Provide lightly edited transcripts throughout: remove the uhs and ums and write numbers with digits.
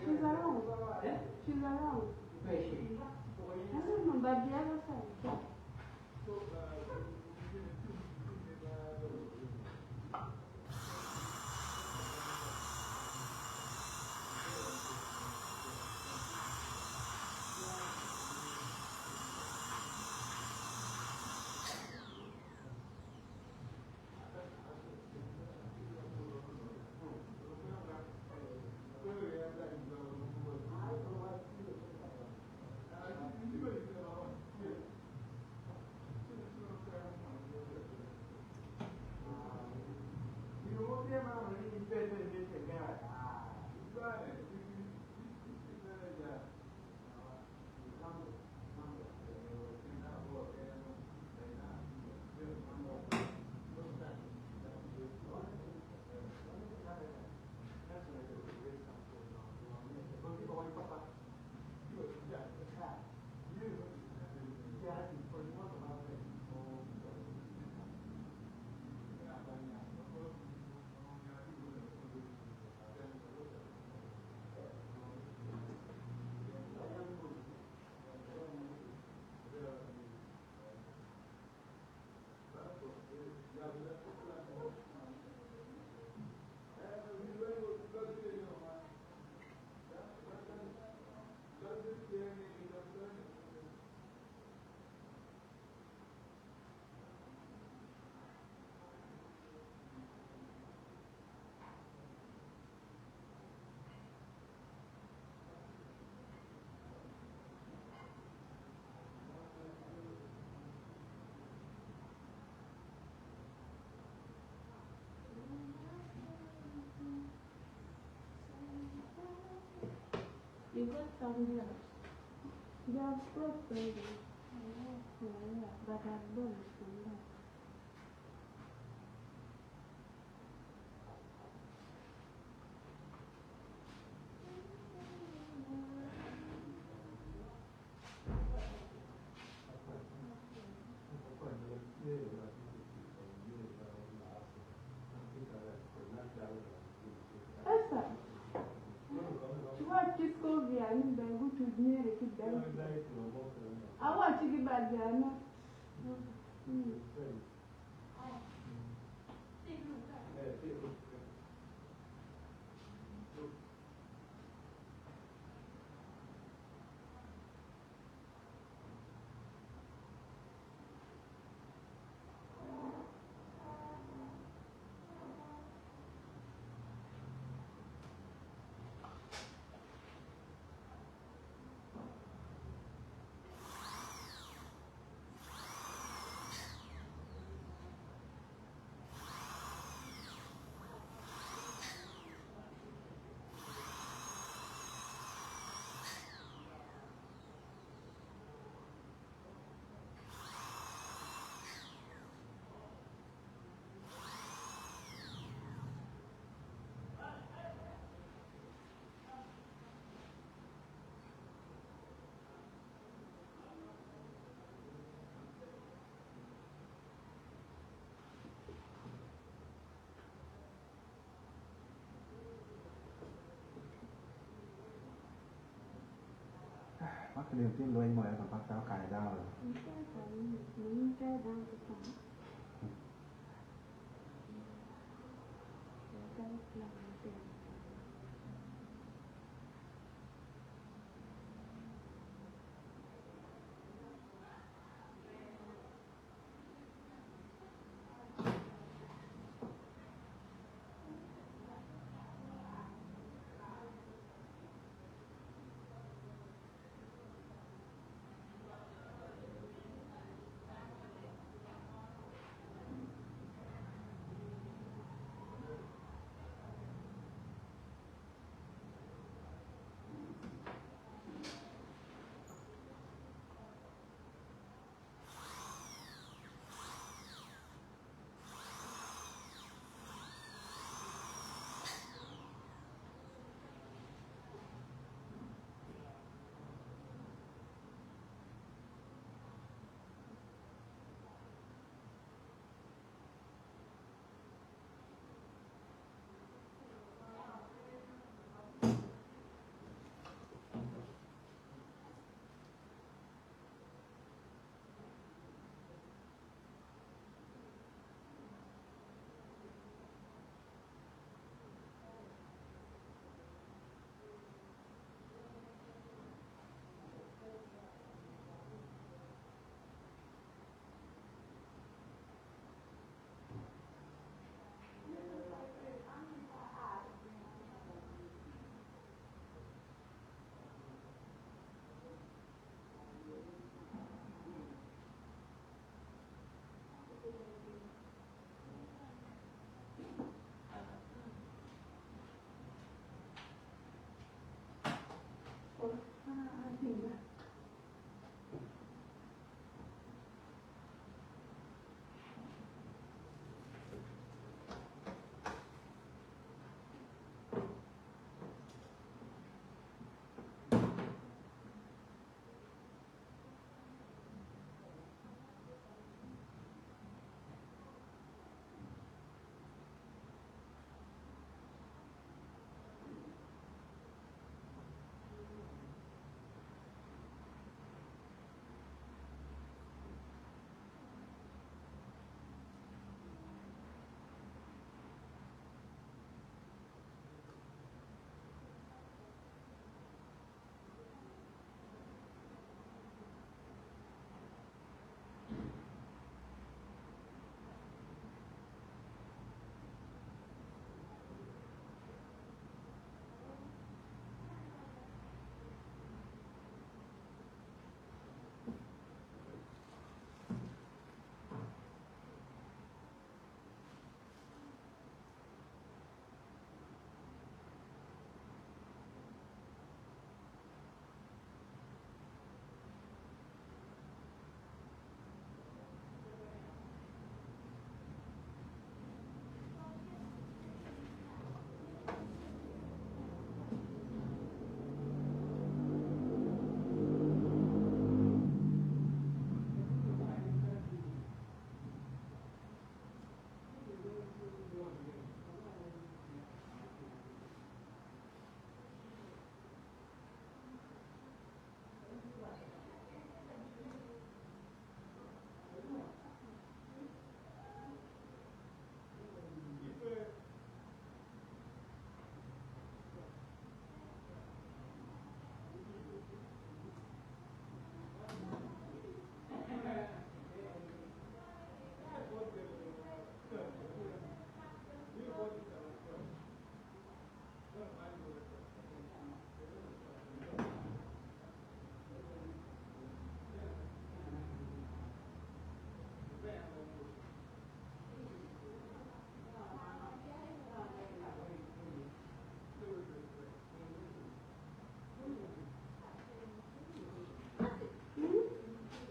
She's around. She's around. I don't know, but the other side. You got some girls. They have brought babies. Yeah, yeah, but I've done it from there. Esa.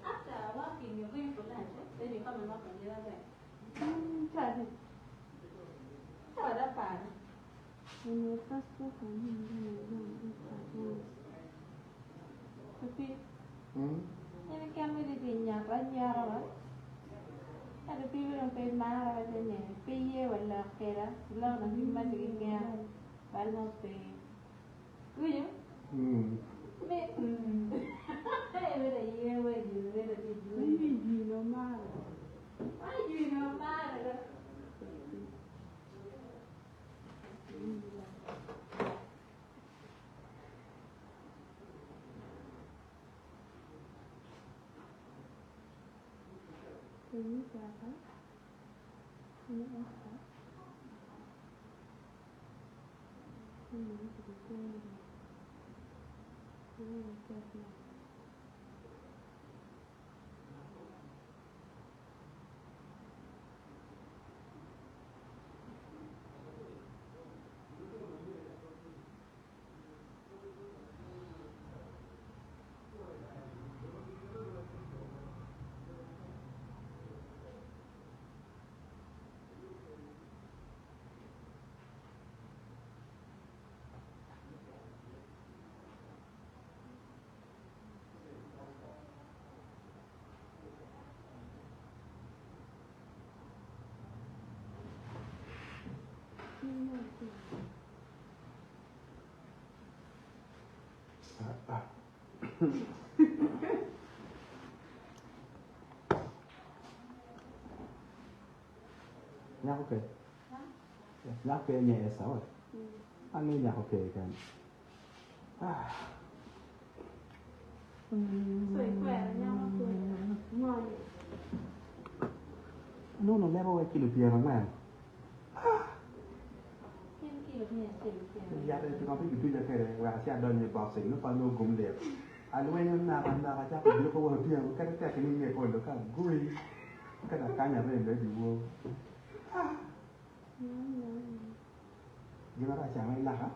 After working, you're going for lunch, eh? Then you come and work on the other side. When you first work on him, then you go and eat at once. Nyako ke. Nyako ke nye Esa we. Ange nyako ke ken. Ah. Nono lebo we kilo 40. Yat eni pingo pe kituca kwede wek acit adony i boxing nongo pe anongo gum lit. Alwenyo naka naka acako juko wa otyeno kadi tek ni nge olo ka agoyi ka dok kany arem bene dyewor. Gin marac ca ma ilaka.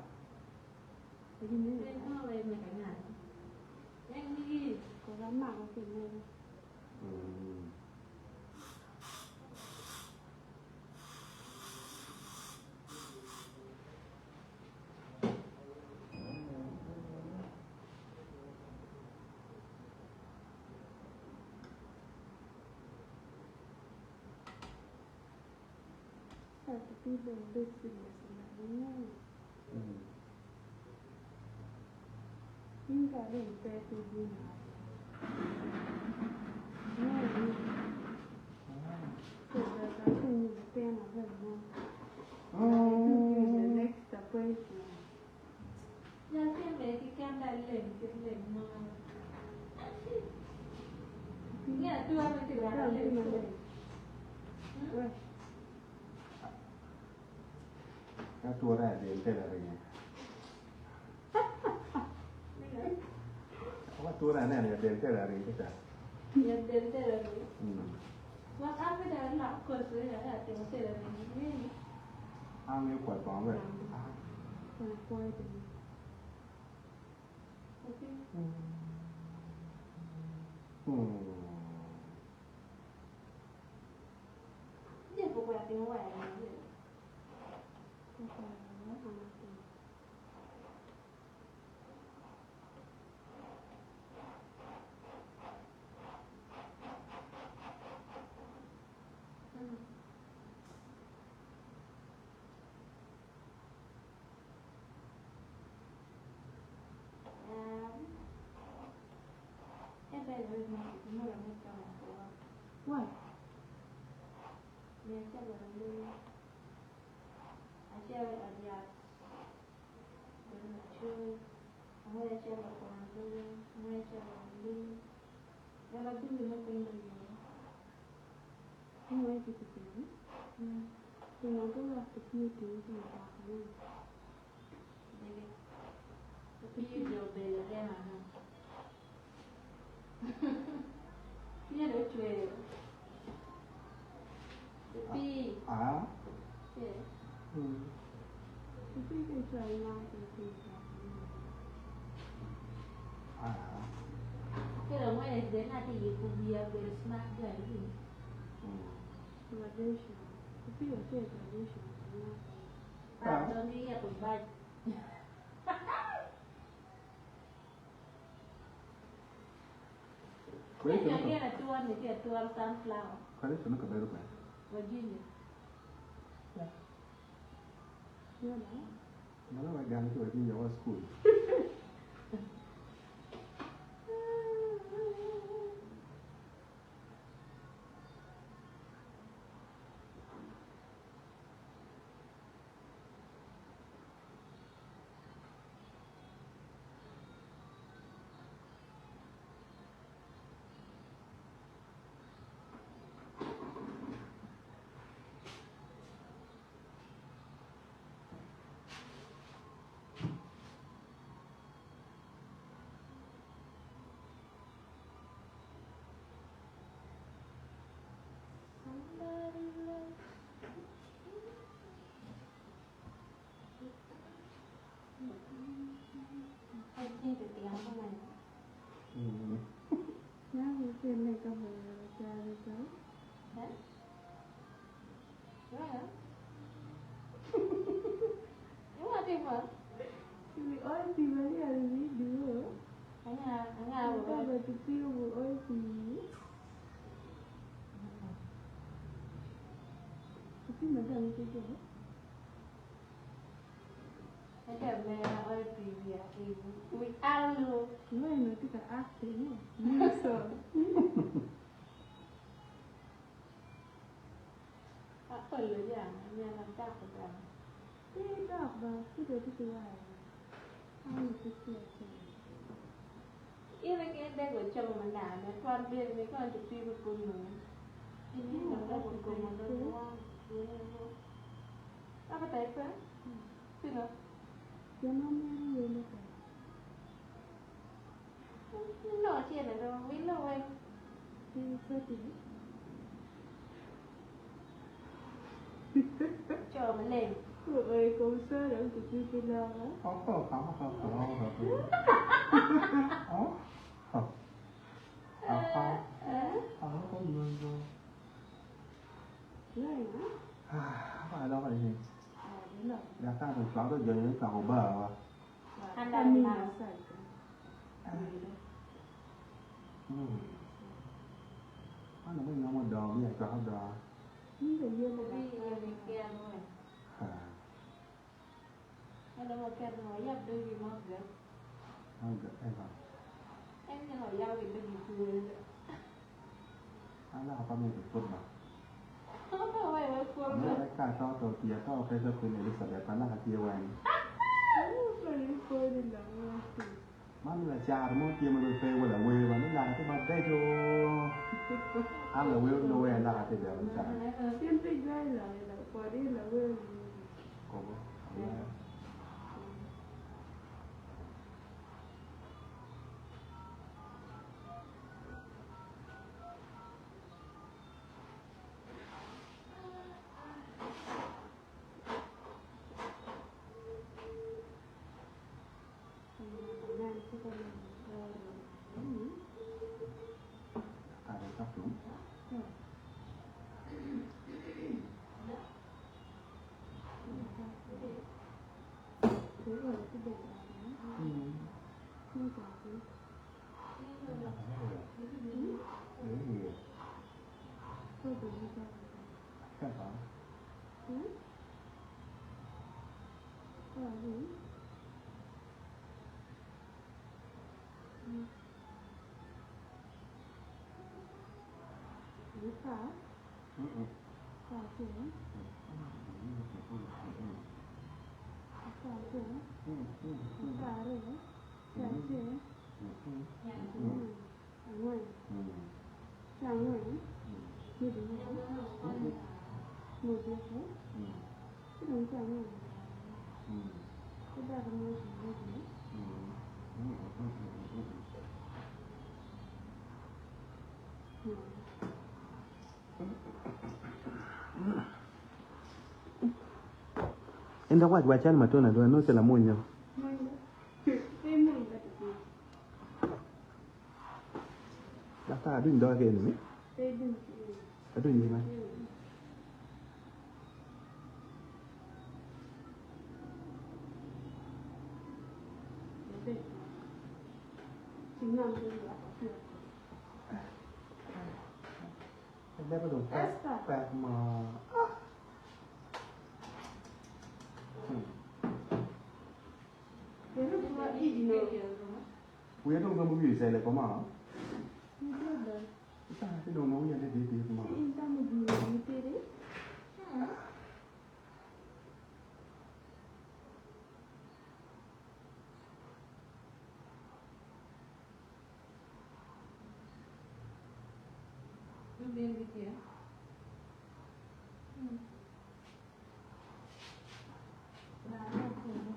Ka ture adel tela ringo. Ka ture aneno ya del tela ringo ca. Ya del tela ringo. Wa an bene alok koso ya atimo tela ringo. An ngeyo kwayo bongo be. Why? Ah. Ah. Kwede sono kabedo kwede. Mano wagano ki Virginia wa school. Pii oyo pii. Pii ma dong ki jo. Ete mera oyo pii wiya wi alu. Weno tye ka acting. Nyiso. Apolo jang, myero adako dang. Pii dok ba, kito tye ki waya. Ano ki tye acel. Ine ke dego chamo manane, twal bene me konto pii bi punu. Ini no dego komo no wa. Apa type? Sino? Joma mero welo ka. No, tiene no, wilo wen. Pii soti. Cho maleng. Oi kom sara ku pii lava. Oh, oh, oh, oh, oh, oh. Oh. Oh, oh. Oh, oh, no. Lai na. Ah, ba đó vậy. Ah, lo. Đã ta được chó tôi giờ những cầu bờ à. Kami na sa. Ừ. Nó mới ngon mà đò bây giờ chó đò. Ni da yelo Bi ba. yemi kia mo. À, Ano mo kia mo yap do gi mo ga. không được em vào. Em ni ho yaw gi do gi ku. Anh là học mình được tuột mà. Wai wai ku. Nó lại cả to tổ tía to cái giờ quên Elizabeth là hạt tiêu anh. Oh, pari pori la wa. Man là cha nó muốn tiêm mà phê là quê và nó là cái mặt đây cho ăn là quê nó quê là cái đều nó chả Sempre dai la la pori la wa. có bố Nan ko ko na. ta đang sắp đúng Thế rồi cái bể đó. Không có cái. Tôi tự đi ra. cái đó Ừ? Ờ, ừ. Ừ. Ừ, phải. Phải chứ. Phải chứ. Phải rồi. Phải chứ. Ừ. Ngồi. Chào ngồi. Như thế này. Một việc thế. Cái đúng chào ngồi. Cái ba cái môi trường như thế. Ừ. Enda kwa kwa chani matona do no sela munyo. Môi. Cái môi là cái gì? Data adun do ke ni. Cái đừng cái Adun ni ma. Cái chính là cái gì ạ? Enda ba do Esta. pa ma. Cái lúc mà đi nó We don't know we say le koma. đi đâu rồi? Ta ti do no we le di di ma. Chị ta một người như thế đấy. Ben gi kia. Là nó cũng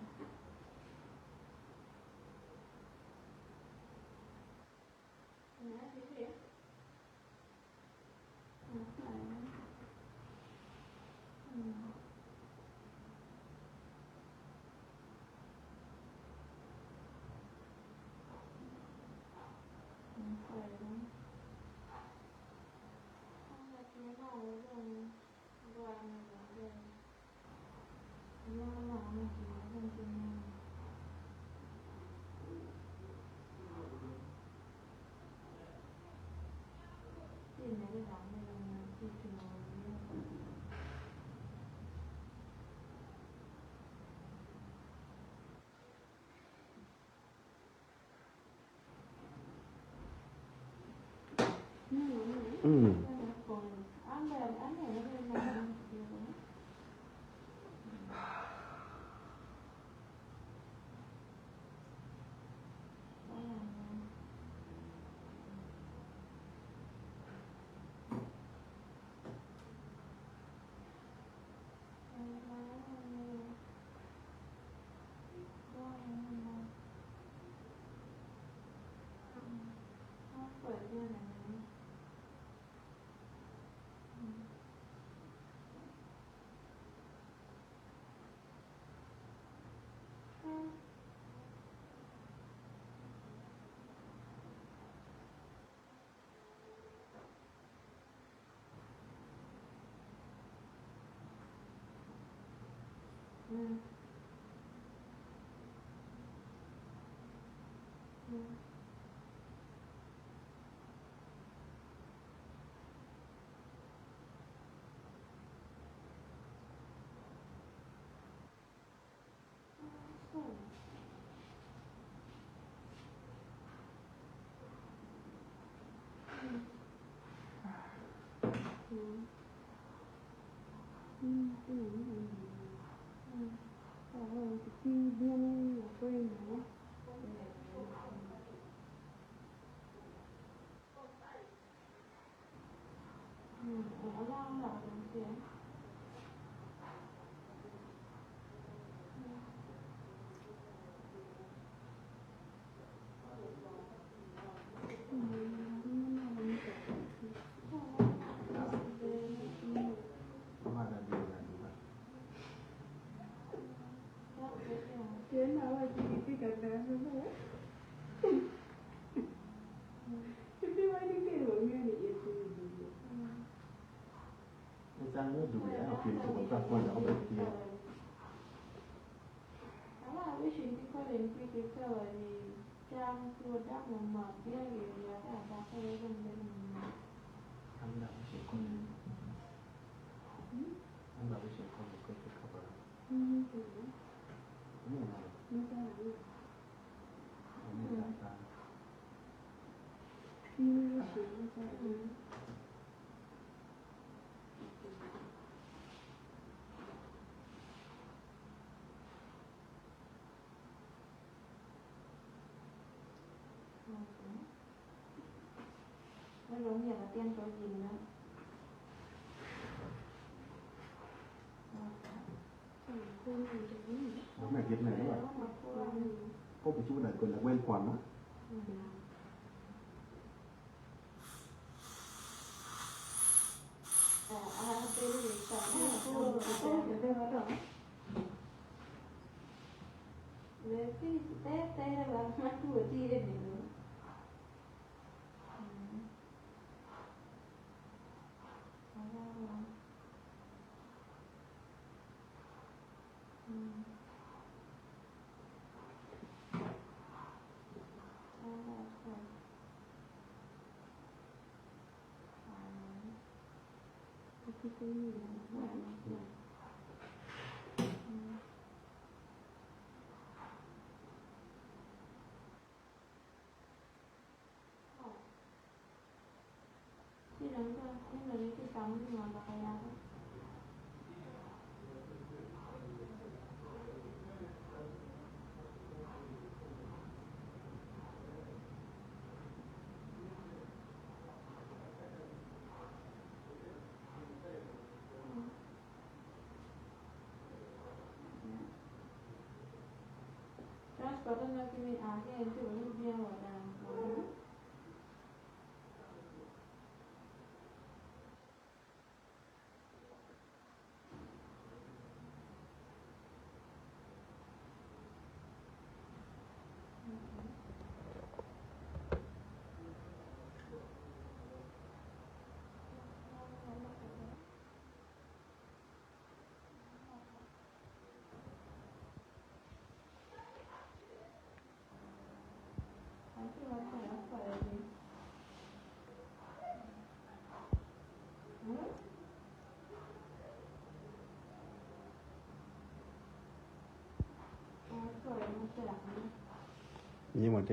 Mm.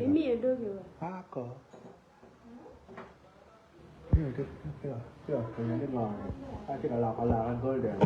Imiyo dogi wa. Ako. Tye ka pwonyo ni ngo tye ka loko aloka golden.